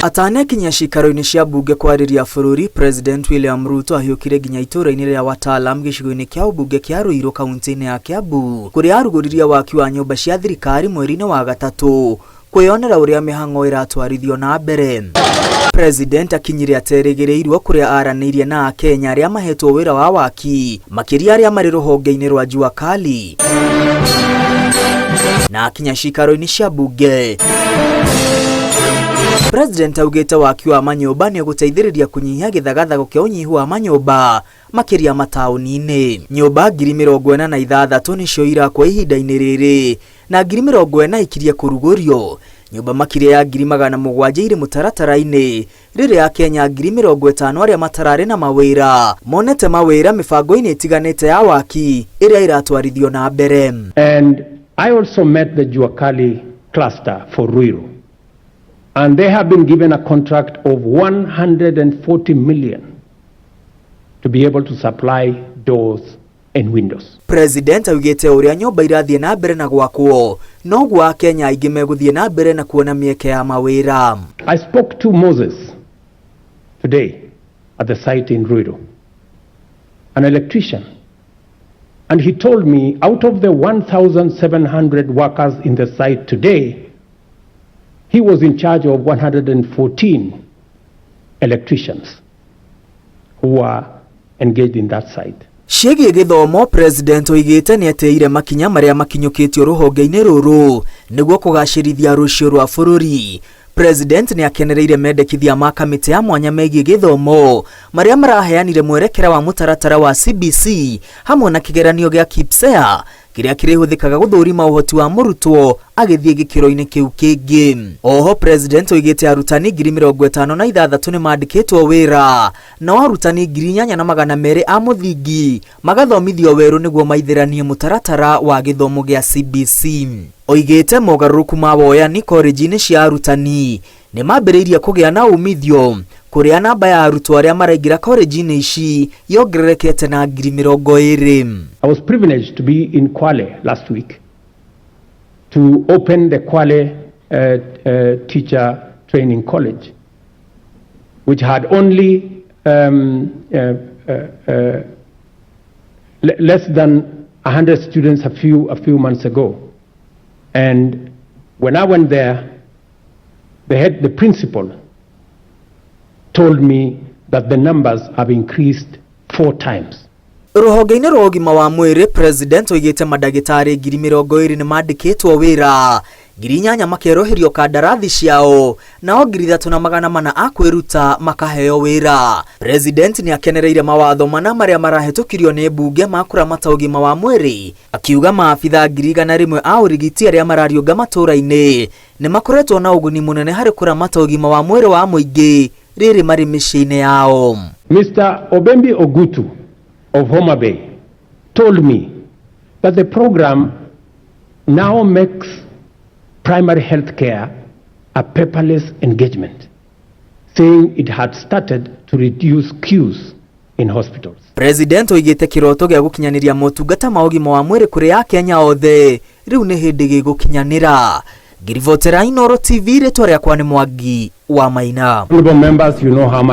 Atanekinyia ciikaro-inĩ cia mbunge kwarĩria bũrũri, President William Ruto ahiũkire nginya itũũra-inĩ rĩa Watalam gĩcigo-inĩ kĩa ũmbunge kĩa Ruiru kaunti-inĩ ya Kiambu kũrĩa arugũririe waki wa nyũmba cia thirikari mweri-inĩ wa gatatũ kwĩyonera ũrĩa mĩhang'o ĩratwarithio na mbere. President akinyire aterĩgĩrĩirwo kũrĩa aranĩirie na Akenya arĩa mahetwo wĩra wa waki makĩria arĩa marĩ rũhonge-inĩ rwa Jua Kali na akinya ciikaro-inĩ cia mbunge. President augĩte waki wa manyũmba nĩ ũgũteithĩrĩria kũnyihia gĩthagathago kĩa ũnyihu wa manyũmba makĩria mataũni-inĩ. Nyũmba 46,000 nĩcio irakwo ihinda-inĩ rĩrĩ na 40,000 ikirie kũrugũrio. Nyũmba makĩria ya 700,000 irĩ mũtaratara-inĩ rĩrĩa Akenya 50,000 arĩa matararĩ na mawĩra monete mawĩra mĩbango-inĩ ĩtiganĩte ya waki ĩrĩa ĩratwarithio na mbere. And I also met the Juakali cluster for Ruiru. And they have been given a contract of 140 million to be able to supply doors and windows. President augĩte ũrĩa nyũmba irathiĩ na mbere na gwakwo noguo Akenya aingĩ megũthiĩ na mbere na kuona mĩeke ya mawĩra. I spoke to Moses today at the site in Ruiru, an electrician, and he told me out of the 1,700 workers in the site today, he was in charge of 114 electricians who are engaged in that site. Ciĩgiĩ gĩthomo, President oigĩte nĩ etĩire makinya marĩa makinyũkĩtio rũhonge-inĩ rũrũ nĩguo kũgacĩrithia rũciũ rwa bũrũri. President nĩ akenereire mendekithia ma kamĩtĩ ya mwanya megiĩ gĩthomo marĩa maraheanire mwerekera wa mũtaratara wa CBC hamwe na kĩgeranio gĩa KPSEA kĩrĩa kĩrĩhũthĩkaga gũthũrima ũhoti wa mũrutwo agĩthiĩ gĩkĩro-inĩ kĩu kĩngĩ. Oho President oigĩte arutani 56,000 nĩ mandĩkĩtwo wĩra nao arutani 8,200 a mũthingi magathomithio werũ nĩguo maithĩranie mũtaratara wa gĩthomo gĩa CBC. Oigĩte mogarũrũku ma woyani korenji-inĩ cia arutani nĩ mambĩrĩirie kũgĩa na umithio kũrĩa namba ya arutwo arĩa maraingĩra korenji-inĩ ici yongererekete na 20,000. I was privileged to be in Kwale last week to open the Kwale Teacher Training College, which had only less than 100 students a few months ago. And when I went there, the head, the principal, told me that the numbers have increased four times. Rũhonge-inĩ rwa ũgima wa mwĩrĩ, President oigĩte mandagĩtarĩ 20,000 nĩ mandĩkĩtwo wĩra, 8,000 makerũhĩrio kandarathi ciao, nao 3,400 a kwĩruta makaheo wĩra. President nĩ akenereire mawatho mana marĩa marahĩtũkirio nĩ mbunge ma kũramata ũgima wa mwĩrĩ, akiuga maabitha 100,000 a ũrigiti arĩa marariũnga matũũra-inĩ nĩ makoretwo na ũguni mũnene harĩ kũramata ũgima wa mwĩrĩ wa mũingĩ rĩrĩ marĩ mĩciĩ-inĩ yao. Mr. Obembi Ogutu of Homa Bay told me that the program now makes primary health care a paperless engagement, saying it had started to reduce queues in hospitals. President oigĩte kĩroto gĩa gũkinyanĩria motungata ma ũgima wa mwĩrĩ kũrĩ Akenya othe rĩu nĩ hĩndĩ gĩgũkinyanĩra. Ngiribotera Inooro TV, rĩtwa rĩakwa nĩ Mwangi wa Maina. Honorable members, you know how much